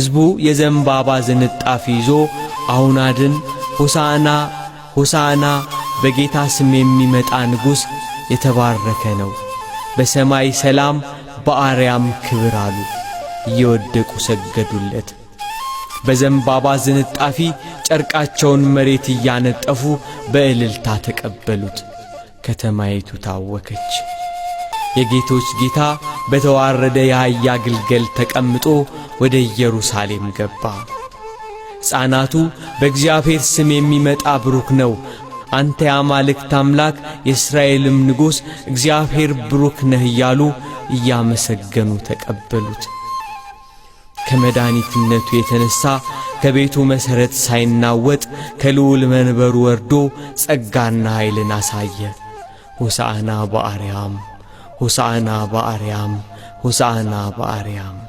ሕዝቡ የዘንባባ ዝንጣፊ ይዞ አሁን አድን፣ ሆሳዕና ሆሳዕና፣ በጌታ ስም የሚመጣ ንጉሥ የተባረከ ነው፣ በሰማይ ሰላም በአርያም ክብር አሉ። እየወደቁ ሰገዱለት። በዘንባባ ዝንጣፊ ጨርቃቸውን መሬት እያነጠፉ በእልልታ ተቀበሉት። ከተማይቱ ታወከች። የጌቶች ጌታ በተዋረደ የአህያ ግልገል ተቀምጦ ወደ ኢየሩሳሌም ገባ። ሕፃናቱ በእግዚአብሔር ስም የሚመጣ ብሩክ ነው፣ አንተ የአማልክት አምላክ የእስራኤልም ንጉሥ እግዚአብሔር ብሩክ ነህ እያሉ እያመሰገኑ ተቀበሉት። ከመድኃኒትነቱ የተነሣ ከቤቱ መሠረት ሳይናወጥ ከልዑል መንበሩ ወርዶ ጸጋና ኃይልን አሳየ። ሆሳዕና በአርያም፣ ሆሳዕና በአርያም፣ ሆሳዕና በአርያም።